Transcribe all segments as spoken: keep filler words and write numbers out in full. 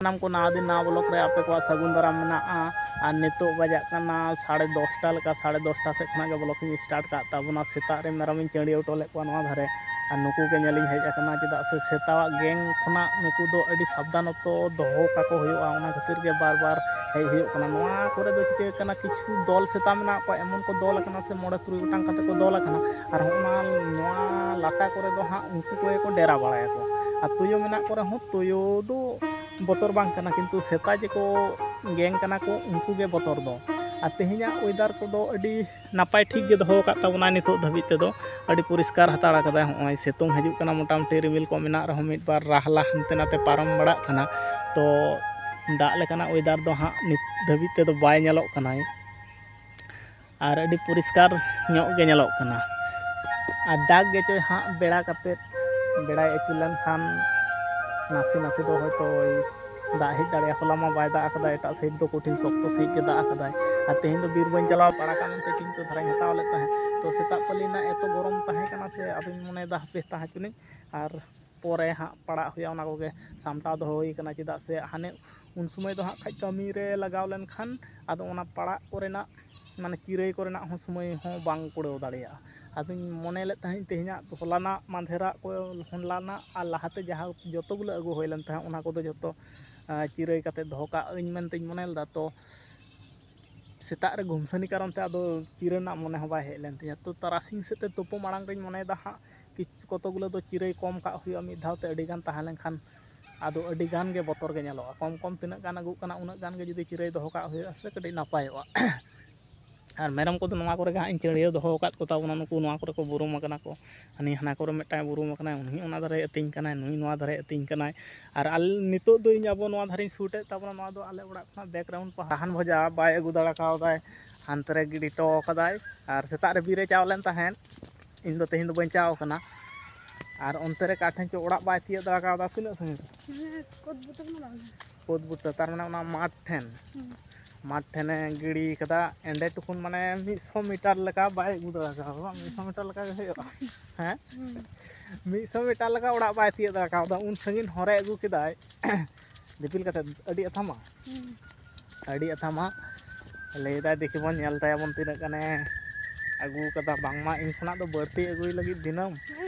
ᱥᱟᱱᱟᱢ ᱠᱚ ᱱᱟᱣᱟ ᱫᱤᱱ ᱱᱟᱣᱟ ᱵᱞᱚᱜ ᱨᱮ ᱟᱯᱮ ᱠᱚᱣᱟᱜ ᱥᱟᱹᱜᱩᱱ ᱫᱟᱨᱟᱢ ᱢᱮᱱᱟᱜᱼᱟ᱾ ᱟᱨ ᱱᱤᱛᱚᱜ ᱵᱟᱡᱟᱜ ᱠᱟᱱᱟ ᱥᱟᱲᱮ ᱫᱚᱥᱴᱟ ᱞᱮᱠᱟ, ᱥᱟᱲᱮ ᱫᱚᱥᱴᱟ ᱥᱮᱫ ᱠᱷᱚᱱᱟᱜ ᱜᱮ ᱵᱞᱚᱜ ᱤᱧ ᱥᱴᱟᱨᱴ ᱠᱟᱜ ᱛᱟᱵᱚᱱᱟ᱾ ᱥᱮᱛᱟᱜ ᱨᱮ ᱢᱮᱨᱚᱢᱤᱧ ᱪᱟᱹᱰᱤᱭᱟᱹ ᱦᱚᱴᱚ ᱞᱮᱫ ᱠᱚᱣᱟ ᱱᱚᱣᱟ ᱫᱷᱟᱨᱮ, ᱟᱨ ᱱᱩᱠᱩ ᱜᱮ ᱧᱮᱞᱤᱧ ᱦᱮᱡ ᱟᱠᱟᱱᱟ, ᱪᱮᱫᱟᱜ ᱥᱮ ᱥᱮᱛᱟᱣᱟᱜ ᱜᱮᱝ ᱠᱷᱚᱱᱟᱜ ᱱᱩᱠᱩ ᱫᱚ ᱟᱹᱰᱤ ᱥᱟᱵᱫᱷᱟᱱᱚᱛᱚ ᱫᱚᱦᱚ ᱠᱟᱠᱚ ᱦᱩᱭᱩᱜᱼᱟ, ᱚᱱᱟ ᱠᱷᱟᱹᱛᱤᱨ ᱜᱮ ᱵᱟᱨ ᱵᱟᱨ ᱦᱮᱡ ᱦᱩᱭᱩᱜ ᱠᱟᱱᱟ᱾ ᱱᱚᱣᱟ ᱠᱚᱨᱮ ᱫᱚ ᱪᱤᱠᱟᱹ ᱠᱟᱱᱟ, ᱠᱤᱪᱷᱩ ᱫᱚᱞ ᱥᱮᱛᱟ ᱢᱮᱱᱟᱜ ᱠᱚᱣᱟ, ᱮᱢᱚᱱ ᱠᱚ ᱫᱚᱞ ᱟᱠᱟᱱᱟ ᱥᱮ ᱢᱚᱬᱮ ᱛᱩᱨᱩᱭ ᱜᱚᱴᱟᱝ ᱠᱟᱛᱮ ᱠᱚ ᱫᱚᱞ ᱟᱠᱟᱱᱟ, ᱟᱨ ᱦᱚᱸᱜᱼᱚ ᱱᱟ ᱱᱚᱣᱟ ᱞᱟᱴᱟ ᱠᱚᱨᱮ ᱫᱚ ᱦᱟᱸᱜ ᱩᱱᱠᱩ ᱠᱚᱜᱮ ᱠᱚ ᱰᱮᱨᱟ ᱵᱟᱲᱟᱭᱟᱠᱚ᱾ ᱟᱨ ᱛᱩᱭᱩ ᱢᱮᱱᱟᱜ ᱠᱚ ᱨᱮᱦᱚᱸ ᱛᱩᱭᱩ ᱫᱚ ᱵᱚᱛᱚᱨ ᱵᱟᱝ ᱠᱟᱱᱟ, ᱠᱤᱱᱛᱩ ᱥᱮᱛᱟ ᱡᱮᱠᱚ ᱜᱮᱝ ᱠᱟᱱᱟ ᱠᱚ, ᱩᱱᱠᱩ ᱜᱮ ᱵᱚᱛᱚᱨ ᱫᱚ᱾ ᱟᱨ ᱛᱮᱦᱮᱧᱟᱜ ᱚᱭᱮᱫᱟᱨ ᱠᱚᱫᱚ ᱟᱹᱰᱤ ᱱᱟᱯᱟᱭ ᱴᱷᱤᱠ ᱜᱮ ᱫᱚᱦᱚ ᱟᱠᱟᱫ ᱛᱟᱵᱚᱱᱟᱭ ᱱᱤᱛᱚᱜ ᱫᱷᱟᱹᱵᱤᱡ ᱛᱮᱫᱚ᱾ ᱟᱹᱰᱤ ᱯᱚᱨᱤᱥᱠᱟᱨ ᱦᱟᱛᱟᱲ ᱟᱠᱟᱫᱟᱭ᱾ ᱦᱚᱸᱜᱼᱚᱭ ᱥᱤᱛᱩᱝ ᱦᱤᱡᱩᱜ ᱠᱟᱱᱟ, ᱢᱚᱴᱟᱢᱩᱴᱤ ᱨᱤᱢᱤᱞ ᱠᱚ ᱢᱮᱱᱟᱜ ᱨᱮᱦᱚᱸ ᱢᱤᱫ ᱵᱟᱨ ᱨᱟᱦᱞᱟ ᱦᱟᱱᱛᱮ ᱱᱟᱛᱮ ᱯᱟᱨᱚᱢ ᱵᱟᱲᱟᱜ ᱠᱟᱱᱟ᱾ ᱛᱚ ᱫᱟᱜ ᱞᱮᱠᱟᱱᱟᱜ ᱚᱭᱮᱫᱟᱨ ᱫᱚ ᱦᱟᱸᱜ ᱱᱤᱛ ᱫᱷᱟᱹᱵᱤᱡ ᱛᱮᱫᱚ ᱵᱟᱭ ᱧᱮᱞᱚᱜ ᱠᱟᱱᱟᱭ᱾ ᱟᱨ ᱟᱹᱰᱤ ᱯᱚᱨᱤᱥᱠᱟᱨ ᱧᱚᱜ ᱜᱮ ᱧᱮᱞᱚᱜ ᱠᱟᱱᱟ᱾ ᱟᱨ ᱫᱟᱜᱽ ᱜᱮᱪᱚᱭ ᱦᱟᱸᱜ ᱵᱮᱲᱟ ᱠᱟᱛᱮᱫ, ᱵᱮᱲᱟᱭ ᱟᱹᱪᱩᱨ ᱞᱮᱱᱠᱷᱟᱱ ᱱᱟᱥᱮ ᱱᱟᱥᱮ ᱫᱚ ᱦᱚᱭᱛᱳ ᱫᱟᱜ ᱦᱮᱡ ᱫᱟᱲᱮᱭᱟᱜᱼᱟ᱾ ᱦᱚᱞᱟ ᱢᱟ ᱵᱟᱭ ᱫᱟᱜ ᱟᱠᱟᱫᱟ, ᱮᱴᱟᱜ ᱥᱟᱭᱤᱰ ᱫᱚ ᱠᱚᱴᱷᱤᱱ ᱥᱚᱠᱛᱚ ᱥᱟᱺᱦᱤᱡ ᱜᱮ ᱫᱟᱜ ᱟᱠᱟᱫᱟᱭ᱾ ᱟᱨ ᱛᱮᱦᱮᱧ ᱫᱚ ᱵᱤᱨ ᱵᱟᱹᱧ ᱪᱟᱞᱟᱣ ᱯᱟᱲᱟ ᱠᱟᱜ ᱢᱮᱱᱛᱮ ᱪᱤᱱᱛᱟᱹ ᱫᱷᱟᱨᱟᱧ ᱦᱟᱛᱟᱣ ᱞᱮᱫ ᱛᱟᱦᱮᱸᱫ᱾ ᱛᱚ ᱥᱮᱛᱟᱜ ᱯᱟᱹᱞᱤ ᱨᱮᱱᱟᱜ ᱮᱛᱚ ᱜᱚᱨᱚᱢ ᱛᱟᱦᱮᱸ ᱠᱟᱱᱟ ᱥᱮ, ᱟᱫᱚᱧ ᱢᱚᱱᱮᱭᱮᱫᱟ ᱦᱟᱯᱮ ᱛᱟᱦᱮᱸ ᱦᱚᱪᱚᱱᱤᱡ, ᱟᱨ ᱯᱚᱨᱮ ᱦᱟᱸᱜ ᱯᱟᱲᱟᱜ ᱦᱩᱭᱩᱜᱼᱟ, ᱚᱱᱟ ᱠᱚᱜᱮ ᱥᱟᱢᱴᱟᱣ ᱫᱚᱦᱚ ᱦᱩᱭ ᱠᱟᱱᱟ᱾ ᱪᱮᱫᱟᱜ ᱥᱮ ᱦᱟᱱᱮ ᱩᱱ ᱥᱚᱢᱚᱭ ᱫᱚ ᱦᱟᱸᱜ ᱠᱷᱟᱡ ᱠᱟᱹᱢᱤ ᱨᱮ ᱞᱟᱜᱟᱣ ᱞᱮᱱᱠᱷᱟᱱ ᱟᱫᱚ ᱚᱱᱟ ᱯᱟᱲᱟᱜ ᱠᱚᱨᱮᱱᱟᱜ ᱢᱟᱱᱮ ᱪᱤᱨᱟᱹᱭ ᱠᱚᱨᱮᱱᱟᱜ ᱦᱚᱸ ᱥᱚᱢᱚᱭ ᱦᱚᱸ ᱵᱟᱝ ᱠᱩᱲᱟᱹᱣ ᱫᱟᱲᱮᱭᱟᱜᱼᱟ᱾ ᱟᱫᱚᱧ ᱢᱚᱱᱮ ᱞᱮᱫ ᱛᱟᱦᱮᱸᱫ ᱛᱮᱦᱮᱧᱟᱜ, ᱦᱚᱞᱟᱱᱟᱜ, ᱢᱟᱫᱷᱮᱨᱟᱜ ᱠᱚ, ᱦᱚᱞᱟᱱᱟᱜ ᱟᱨ ᱞᱟᱦᱟᱛᱮ ᱡᱟᱦᱟᱸ ᱡᱚᱛᱚ ᱜᱩᱞᱟᱹ ᱟᱹᱜᱩ ᱦᱩᱭ ᱞᱮᱱ ᱛᱟᱦᱮᱸᱫ, ᱚᱱᱟ ᱠᱚᱫᱚ ᱡᱚᱛᱚ ᱪᱤᱨᱟᱹᱭ ᱠᱟᱛᱮ ᱫᱚᱦᱚ ᱠᱟᱜ ᱟᱹᱧ ᱢᱮᱱᱛᱮᱧ ᱢᱚᱱᱮ ᱞᱮᱫᱟ᱾ ᱛᱚ ᱥᱮᱛᱟᱜ ᱨᱮ ᱜᱩᱢᱥᱟᱹᱱᱤ ᱠᱟᱨᱚᱱ ᱛᱮ ᱟᱫᱚ ᱪᱤᱨᱟᱹ ᱨᱮᱱᱟᱜ ᱢᱚᱱᱮ ᱦᱚᱸ ᱵᱟᱭ ᱦᱮᱡ ᱞᱮᱱ ᱛᱤᱧᱟᱹ᱾ ᱛᱚ ᱛᱟᱨᱟᱥᱤᱧ ᱥᱮᱫ ᱛᱮ ᱛᱩᱯᱩ ᱢᱟᱲᱟᱝ ᱨᱤᱧ ᱢᱚᱱᱮᱭᱮᱫᱟ ᱦᱟᱸᱜ ᱠᱤᱪᱷᱩ ᱠᱚᱛᱚ ᱜᱩᱞᱟᱹ ᱫᱚ ᱪᱤᱨᱟᱹᱭ ᱠᱚᱢ ᱠᱟᱜ ᱦᱩᱭᱩᱜᱼᱟ, ᱢᱤᱫ ᱫᱷᱟᱣ ᱛᱮ ᱟᱹᱰᱤ ᱜᱟᱱ ᱛᱟᱦᱮᱸ ᱞᱮᱱᱠᱷᱟᱱ ᱟᱫᱚ ᱟᱹᱰᱤ ᱜᱟᱱ ᱜᱮ ᱵᱚᱛᱚᱨ ᱜᱮ ᱧᱮᱞᱚᱜᱼᱟ᱾ ᱠᱚᱢ ᱠᱚᱢ ᱛᱤᱱᱟᱹᱜ ᱜᱟᱱ ᱟᱹᱜᱩᱜ ᱠᱟᱱᱟ, ᱩᱱᱟᱹᱜ ᱜᱟᱱ ᱜᱮ ᱡᱩᱫᱤ ᱪᱤᱨᱟᱹᱭ ᱫᱚᱦᱚ ᱠᱟᱜ ᱦᱩᱭᱩᱜᱼᱟ ᱥᱮ ᱠᱟᱹᱴᱤᱡ ᱱᱟᱯᱟᱭᱚᱜᱼᱟ᱾ ᱟᱨ ᱢᱮᱨᱚᱢ ᱠᱚᱫᱚ ᱱᱚᱣᱟ ᱠᱚᱨᱮ ᱜᱮ ᱦᱟᱸᱜ ᱤᱧ ᱪᱟᱹᱲᱭᱟᱹ ᱫᱚᱦᱚ ᱟᱠᱟᱫ ᱠᱚ ᱛᱟᱵᱚᱱᱟ, ᱱᱩᱠᱩ ᱱᱚᱣᱟ ᱠᱚᱨᱮ ᱠᱚ ᱵᱩᱨᱩᱢ ᱟᱠᱟᱱᱟ ᱠᱚ᱾ ᱦᱟᱹᱱᱤ ᱦᱟᱱᱟ ᱠᱚᱨᱮ ᱢᱤᱫᱴᱟᱝ ᱵᱩᱨᱩᱢ ᱟᱠᱟᱱᱟᱭ, ᱩᱱᱤ ᱚᱱᱟ ᱫᱷᱟᱨᱮ ᱟᱹᱛᱤᱧ ᱠᱟᱱᱟᱭ, ᱱᱩᱭ ᱱᱚᱣᱟ ᱫᱷᱟᱨᱮ ᱟᱹᱛᱤᱧ ᱠᱟᱱᱟᱭ᱾ ᱟᱨ ᱟᱞ-, ᱱᱤᱛᱚᱜ ᱫᱚ ᱤᱧ ᱟᱵᱚ ᱱᱚᱣᱟ ᱫᱷᱟᱨᱮᱧ ᱥᱩᱴ ᱮᱫ ᱛᱟᱵᱚᱱᱟ, ᱱᱚᱣᱟ ᱫᱚ ᱟᱞᱮ ᱚᱲᱟᱜ ᱠᱷᱚᱱᱟᱜ ᱵᱮᱠᱜᱨᱟᱣᱩᱱᱰ ᱯᱟᱦᱟᱱ ᱵᱷᱚᱡᱟ ᱵᱟᱭ ᱟᱹᱜᱩ ᱫᱟᱲᱮ ᱠᱟᱣᱫᱟᱭ, ᱦᱟᱱᱛᱮ ᱨᱮ ᱜᱤᱰᱤ ᱦᱚᱴᱚ ᱠᱟᱫᱟᱭ᱾ ᱟᱨ ᱥᱮᱛᱟᱜ ᱨᱮ ᱵᱤᱨ ᱮ ᱪᱟᱣ ᱞᱮᱱ ᱛᱟᱦᱮᱸᱫ, ᱤᱧ ᱫᱚ ᱛᱮᱦᱮᱧ ᱫᱚ ᱵᱟᱹᱧ ᱪᱟᱣ ᱠᱟᱱᱟ᱾ ᱟᱨ ᱚᱱᱛᱮ ᱨᱮ ᱚᱠᱟ ᱴᱷᱮᱱ ᱪᱚ ᱚᱲᱟᱜ ᱵᱟᱭ ᱛᱤᱭᱟᱹᱜ ᱫᱟᱲᱮ ᱠᱟᱣᱫᱟ᱾ ᱛᱤᱱᱟᱹᱜ ᱥᱟᱺᱜᱤᱧ ᱨᱮ? ᱦᱮᱸ, ᱠᱚᱫ ᱵᱩᱴᱟᱹ ᱠᱷᱚᱱᱟᱜ ᱵᱟᱝ᱾ ᱠᱚᱫ ᱵᱩᱴᱟᱹ, ᱛᱟᱨ ᱢᱟᱱᱮ ᱚᱱᱟ ᱢᱟᱴᱷ ᱴᱷᱮᱱ, ᱦᱩᱸ᱾ ᱢᱟᱴᱷ ᱴᱷᱮᱱᱮ ᱜᱤᱲᱤ ᱠᱟᱫᱟ᱾ ᱮᱸᱰᱮ ᱴᱩᱠᱩᱱ ᱢᱟᱱᱮ ᱢᱤᱫ ᱥᱚ ᱢᱤᱴᱟᱨ ᱞᱮᱠᱟ ᱵᱟᱭ ᱟᱹᱜᱩ ᱫᱟᱲᱮ ᱠᱟᱣᱫᱟ, ᱵᱟᱝ? ᱢᱤᱫ ᱥᱚ ᱢᱤᱴᱟᱨ ᱞᱮᱠᱟ ᱜᱮ ᱦᱩᱭᱩᱜᱼᱟ᱾ ᱦᱮᱸ? ᱦᱩᱸ᱾ ᱢᱤᱫ ᱥᱚ ᱢᱤᱴᱟᱨ ᱞᱮᱠᱟ ᱚᱲᱟᱜ ᱵᱟᱭ ᱛᱤᱭᱟᱹᱜ ᱫᱟᱲᱮ ᱠᱟᱣᱫᱟ, ᱩᱱ ᱥᱟᱺᱜᱤᱧ ᱦᱚᱨᱮ ᱟᱹᱜᱩ ᱠᱮᱫᱟᱭ᱾ ᱫᱤᱯᱤᱞ ᱠᱟᱛᱮ ᱟᱹᱰᱤ ᱟᱛᱷᱟᱢᱟ᱾ ᱦᱩᱸ᱾ ᱟᱹᱰᱤ ᱟᱛᱷᱟᱢᱟ᱾ ᱞᱟᱹᱭᱫᱟᱭ, ᱫᱮᱠᱷᱤ ᱵᱚᱱ ᱧᱮᱞ ᱛᱟᱭᱟᱵᱚᱱ ᱛᱤᱱᱟᱹᱜ ᱜᱟᱱᱮ ᱟᱹᱜᱩ ᱠᱟᱫᱟ᱾ ᱵᱟᱝᱢᱟ ᱤᱧ ᱠᱷᱚᱱᱟᱜ ᱫᱚ ᱵᱟᱹᱲᱛᱤ ᱟᱹᱜᱩᱭ ᱞᱟᱹᱜᱤᱫ ᱫᱤᱱᱟᱹᱢ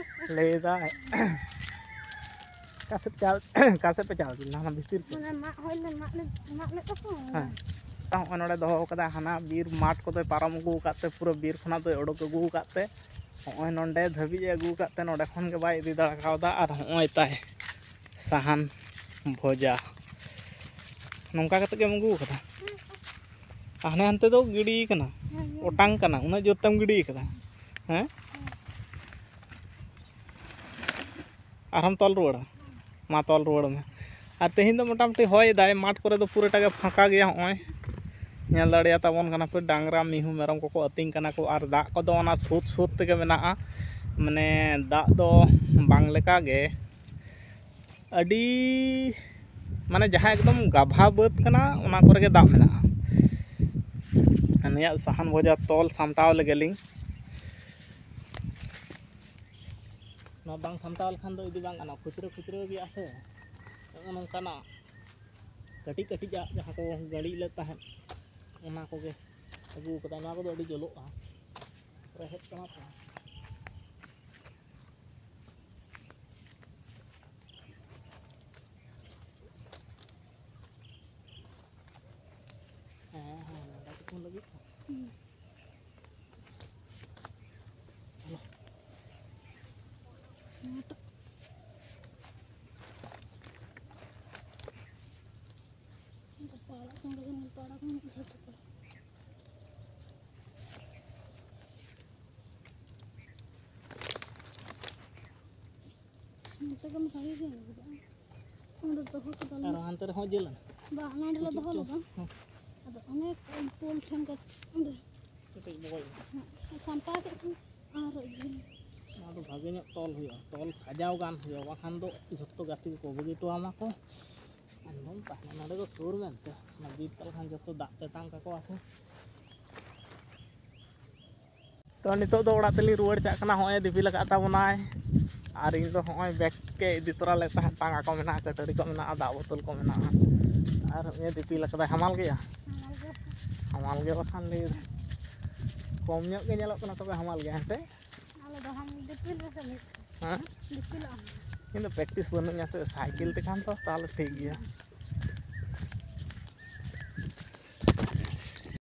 ᱞᱟᱹᱭᱫᱟᱭ᱾ ᱚᱠᱟ ᱥᱮᱫ ᱪᱟᱞ, ᱚᱠᱟ ᱥᱮᱫ ᱯᱮ ᱪᱟᱞᱟᱣ ᱞᱮᱱᱟ? ᱦᱟᱱᱟ ᱵᱷᱤᱛᱤᱨ ᱠᱚ? ᱢᱟᱱᱮ ᱢᱟᱜ ᱦᱩᱭ ᱞᱮᱱᱟ, ᱢᱟᱜ ᱞᱮ-, ᱢᱟᱜ ᱞᱮᱫ ᱫᱚᱠᱚ᱾ ᱦᱮᱸ᱾ ᱱᱚᱜᱼᱚᱭ ᱱᱚᱰᱮ ᱫᱚᱦᱚ ᱠᱟᱫᱟ, ᱦᱟᱱᱟ ᱵᱤᱨ ᱢᱟᱴᱷ ᱠᱚᱫᱚᱭ ᱯᱟᱨᱚᱢ ᱟᱹᱜᱩ ᱟᱠᱟᱫ ᱛᱮ, ᱯᱩᱨᱟᱹ ᱵᱤᱨ ᱠᱷᱚᱱᱟᱜ ᱫᱚᱭ ᱚᱰᱚᱠ ᱟᱹᱜᱩ ᱟᱠᱟᱫ ᱛᱮ, ᱱᱚᱜᱼᱚᱭ ᱱᱚᱰᱮ ᱫᱷᱟᱹᱵᱤᱡ ᱮ ᱟᱹᱜᱩ ᱟᱠᱟᱫ ᱛᱮ, ᱱᱚᱰᱮ ᱠᱷᱚᱱ ᱜᱮ ᱵᱟᱭ ᱤᱫᱤ ᱫᱟᱲᱮ ᱠᱟᱣᱫᱟ᱾ ᱟᱨ ᱱᱚᱜᱼᱚᱭ ᱛᱟᱭ ᱥᱟᱦᱟᱱ ᱵᱷᱚᱡᱟ᱾ ᱱᱚᱝᱠᱟ ᱠᱟᱛᱮ ᱜᱮᱢ ᱟᱹᱜᱩ ᱟᱠᱟᱫᱟ? ᱟᱨ ᱦᱟᱱᱮ ᱦᱟᱱᱛᱮ ᱫᱚ ᱜᱤᱰᱤ ᱠᱟᱱᱟ, ᱚᱴᱟᱝ ᱠᱟᱱᱟ, ᱩᱱᱟᱹᱜ ᱡᱳᱨ ᱛᱮᱢ ᱜᱤᱰᱤ ᱠᱟᱫᱟ, ᱦᱮᱸ? ᱟᱨᱦᱚᱸᱢ ᱛᱚᱞ ᱨᱩᱣᱟᱹᱲᱟ? ᱢᱟ, ᱛᱚᱞ ᱨᱩᱣᱟᱹᱲ ᱢᱮ᱾ ᱟᱨ ᱛᱮᱦᱮᱧ ᱫᱚ ᱢᱚᱴᱟᱢᱩᱴᱤ ᱦᱚᱭ ᱮᱫᱟᱭ, ᱢᱟᱴᱷ ᱠᱚᱨᱮ ᱫᱚ ᱯᱩᱨᱟᱹᱴᱟ ᱜᱮ ᱯᱷᱟᱸᱠᱟ ᱜᱮᱭᱟ᱾ ᱦᱚᱸᱜᱼᱚᱭ ᱧᱮᱞ ᱫᱟᱲᱮᱭᱟᱛᱟ ᱵᱚᱱ ᱠᱟᱱᱟ ᱯᱮ, ᱰᱟᱝᱨᱟ ᱢᱤᱦᱩ ᱢᱮᱨᱚᱢ ᱠᱚᱠᱚ ᱟᱹᱛᱤᱧ ᱠᱟᱱᱟ ᱠᱚ, ᱟᱨ ᱫᱟᱜ ᱠᱚᱫᱚ ᱚᱱᱟ ᱥᱩᱫ ᱥᱩᱫ ᱛᱮᱜᱮ ᱢᱮᱱᱟᱜᱼᱟ᱾ ᱢᱟᱱᱮ ᱫᱟᱜ ᱫᱚ ᱵᱟᱝ ᱞᱮᱠᱟ ᱜᱮ, ᱟᱹᱰᱤ, ᱢᱟᱱᱮ ᱡᱟᱦᱟᱸ ᱮᱠᱫᱚᱢ ᱜᱟᱵᱷᱟ ᱵᱟᱹᱫᱽ ᱠᱟᱱᱟ, ᱚᱱᱟ ᱠᱚᱨᱮ ᱜᱮ ᱫᱟᱜ ᱢᱮᱱᱟᱜᱼᱟ᱾ ᱱᱩᱭᱟᱜ ᱥᱟᱦᱟᱱ ᱵᱷᱚᱡᱟ ᱛᱚᱞ ᱥᱟᱢᱴᱟᱣ ᱞᱮᱜᱮ ᱞᱤᱧ᱾ ᱱᱚᱣᱟ ᱵᱟᱝ ᱥᱟᱢᱴᱟᱣ ᱞᱮᱠᱷᱟᱱ ᱫᱚ ᱤᱫᱤ ᱵᱟᱝ ᱜᱟᱱᱚᱜᱼᱟ, ᱠᱷᱩᱪᱨᱟᱹ ᱠᱷᱩᱪᱨᱟᱹ ᱜᱮᱭᱟ ᱥᱮ᱾ ᱱᱚᱜᱼᱚ ᱱᱚᱝᱠᱟᱱᱟᱜ ᱠᱟᱹᱴᱤᱡ ᱠᱟᱹᱴᱤᱡᱟᱜ ᱡᱟᱦᱟᱸ ᱠᱚ ᱜᱟᱹᱲᱤ ᱞᱮᱫ ᱛᱟᱦᱮᱸᱫ, ᱚᱱᱟ ᱠᱚᱜᱮ ᱟᱹᱜᱩ ᱠᱟᱫᱟ᱾ ᱱᱚᱣᱟ ᱠᱚᱫᱚ ᱟᱹᱰᱤ ᱡᱚᱞᱚᱜᱼᱟ, ᱨᱮᱦᱮᱫ ᱠᱟᱱᱟ ᱛᱚ᱾ ᱦᱮᱸ, ᱦᱮᱸ, ᱱᱚᱰᱮ ᱛᱩᱯᱩᱱ ᱞᱟᱹᱜᱤᱫ᱾ ᱦᱩᱸ᱾ ᱜᱟᱯᱟ ᱟᱲᱟᱜ ᱥᱚᱸᱜᱮ ᱜᱮ ᱱᱚᱛᱮ ᱟᱲᱟᱜ ᱢᱮ, ᱡᱷᱟᱹᱱᱴᱤ ᱠᱚ᱾ ᱱᱚᱛᱮ ᱫᱚ ᱵᱷᱟᱜᱮ ᱜᱮ ᱧᱮᱞᱚᱜᱚᱜᱼᱟ᱾ ᱚᱸᱰᱮ ᱫᱚᱦᱚ ᱠᱟᱫᱟᱞᱮ᱾ ᱟᱨ ᱦᱟᱱᱛᱮ ᱨᱮᱦᱚᱸ ᱡᱮᱞ ᱮᱱᱟ᱾ ᱵᱟ, ᱦᱟᱱᱟ ᱚᱸᱰᱮ ᱞᱮ ᱫᱚᱦᱚ ᱞᱮᱫᱟ᱾ ᱦᱮᱸ᱾ ᱟᱫᱚ ᱚᱱᱮ ᱯᱳᱞ ᱴᱷᱮᱱ ᱠᱟᱛᱮ ᱚᱸᱰᱮ ᱠᱟᱹᱴᱤᱡ ᱵᱚᱜᱚᱡ ᱮᱱᱟ᱾ ᱦᱮᱸ, ᱥᱟᱢᱴᱟᱣ ᱠᱮᱫ ᱠᱷᱟᱱ ᱟᱨ ᱡᱮᱞ᱾ ᱱᱚᱣᱟ ᱫᱚ ᱵᱷᱟᱜᱮ ᱧᱚᱜ ᱛᱚᱞ ᱦᱩᱭᱩᱜᱼᱟ, ᱛᱚᱞ ᱥᱟᱡᱟᱣ ᱜᱟᱱ ᱦᱩᱭᱩᱜᱼᱟ, ᱵᱟᱠᱷᱟᱱ ᱫᱚ ᱡᱷᱚᱛᱚ ᱜᱟᱛᱮ ᱠᱚᱠᱚ ᱵᱟᱹᱜᱤ ᱦᱚᱴᱚ ᱟᱢᱟ ᱠᱚ᱾ ᱟᱨ ᱱᱚᱰᱮ ᱫᱚ ᱥᱩᱨ ᱢᱮᱱᱛᱮ ᱚᱱᱟ ᱵᱤᱨ ᱛᱟᱞᱟ ᱠᱷᱟᱱ ᱡᱷᱚᱛᱚ ᱫᱟᱜ ᱛᱮᱛᱟᱝ ᱠᱟᱠᱚᱣᱟ ᱠᱚ᱾ ᱛᱚ, ᱱᱤᱛᱚᱜ ᱫᱚ ᱚᱲᱟᱜ ᱛᱮᱞᱤᱧ ᱨᱩᱣᱟᱹᱲ ᱪᱟᱜ ᱠᱟᱱᱟ᱾ ᱦᱚᱸᱜᱼᱚᱭ ᱫᱤᱯᱤᱞ ᱟᱠᱟᱫ ᱛᱟᱵᱚᱱᱟᱭ, ᱟᱨ ᱤᱧ ᱫᱚ ᱦᱚᱸᱜᱼᱚᱭ ᱵᱮᱜᱽ ᱠᱮ ᱤᱫᱤ ᱛᱚᱨᱟ ᱞᱮ ᱛᱟᱦᱮᱸᱫ, ᱴᱟᱸᱜᱟ ᱠᱚ ᱢᱮᱱᱟᱜᱼᱟ, ᱠᱟᱹᱴᱟᱹᱨᱤ ᱠᱚ ᱢᱮᱱᱟᱜᱼᱟ, ᱫᱟᱜ ᱵᱳᱛᱚᱞ ᱠᱚ ᱢᱮᱱᱟᱜᱼᱟ᱾ ᱟᱨ ᱩᱱᱤ ᱫᱤᱯᱤᱞ ᱟᱠᱟᱫᱟᱭ, ᱦᱟᱢᱟᱞ ᱜᱮᱭᱟ? ᱦᱟᱢᱟᱞ ᱜᱮ ᱵᱟᱠᱷᱟᱱ ᱞᱟᱹᱭ ᱫᱟᱭ᱾ ᱠᱚᱢ ᱧᱚᱜ ᱜᱮ ᱧᱮᱞᱚᱜ ᱠᱟᱱᱟ, ᱛᱚᱵᱮ ᱦᱟᱢᱟᱞ ᱜᱮᱭᱟ, ᱦᱮᱸ ᱥᱮ? ᱟᱞᱮ ᱫᱚ ᱦᱟᱢ ᱫᱤᱯᱤᱞ ᱨᱮᱥᱮ ᱢᱤᱫ ᱦᱮᱸ? ᱫᱤᱯᱤᱞᱚᱜ ᱟᱢ᱾ ᱤᱧ ᱫᱚ ᱯᱨᱮᱠᱴᱤᱥ ᱵᱟᱹᱱᱩᱜ ᱧᱟ ᱥᱮ, ᱥᱟᱭᱠᱮᱞ ᱛᱮᱠᱷᱟᱱ ᱫᱚ ᱛᱟᱦᱚᱞᱮ ᱴᱷᱤᱠ ᱜᱮᱭᱟ᱾